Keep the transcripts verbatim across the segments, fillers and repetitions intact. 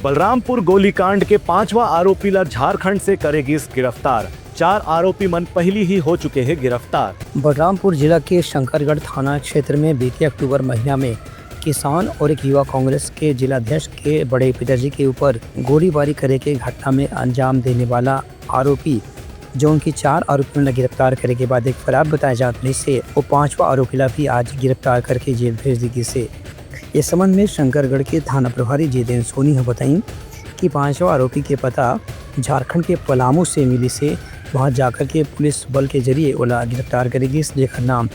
बलरामपुर गोलीकांड के पांचवा आरोपी ला झारखंड से करे गिस गिरफ्तार। चार आरोपी मन पहिली ही हो चुके हे गिरफ्तार। बलरामपुर जिला के शंकरगढ़ थाना क्षेत्र में बीते अक्टूबर महीना में किसान और एक युवा कांग्रेस के जिलाध्यक्ष के बड़े पिताजी के ऊपर गोलीबारी करे के घटना में अंजाम देने वाला आरोपी, जो उनकी चार आरोपियों ला गिरफ्तार करे के बाद एक फरार बताए जात रहिस हे, वो पांचवा आरोपी ला भी आज गिरफ्तार करके जेल भेज दी गिस हे। ये संबंध में शंकरगढ़ के थाना प्रभारी जितेंद्र सोनी ह बताइन कि पांचवा आरोपी के पता झारखंड के पलामू से मिलिस हे। वहां जाकर के पुलिस बल के जरिए ओला गिरफ्तार करे गिस, जेकर नाम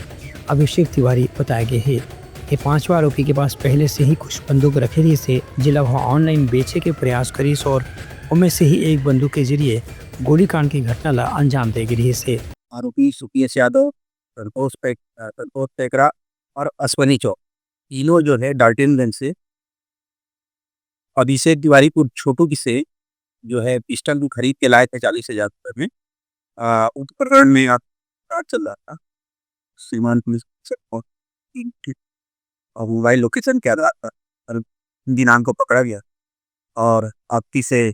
अभिषेक तिवारी बताए गे हे। ये पांचवा आरोपी के पास पहले से ही कुछ बंदूक रखे रहिस हे, जेला वह ऑनलाइन बेचे के प्रयास करिस और उनमें से ही एक बंदूक के जरिए गोलीकांड की घटना ला अंजाम दे गे रहिस हे। आरोपी सुकेश यादव, संतोष टेक-, अ, संतोष टेकरा और अश्वनी चौक, तीनों जो है डाल्टनगंज से अभिषेक तिवारी को छोटू की से जो है पिस्टल भी खरीद के लाए थे चालीस हजार रुपए में। अ, उस प्रकरण में आप क्या चल रहा था? श्रीमान पुलिस अधीक्षक और और मोबाइल लोकेशन क्या रहा था? और दिनांक को पकड़ा गया और आरोपी से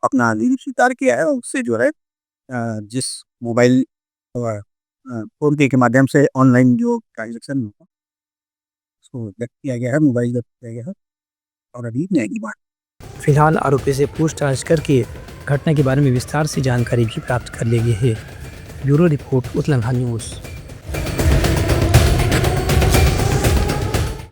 अपना आलिंग स्वीकार किया है। उससे जो है, अ, जिस मोबाइल, अ, अ, फोन पे के माध्यम से ऑनलाइन जो ट्रांजैक्शन हुआ, उसको जब्त किया गया है, मोबाइल जब्त किया गया है और अभी न्यायिक बात। फिलहाल आरोपी से पूछताछ करके घटना के बारे में विस्तार से जानकारी भी प्राप्त कर ली गई है। Bureau report, Utlangha news.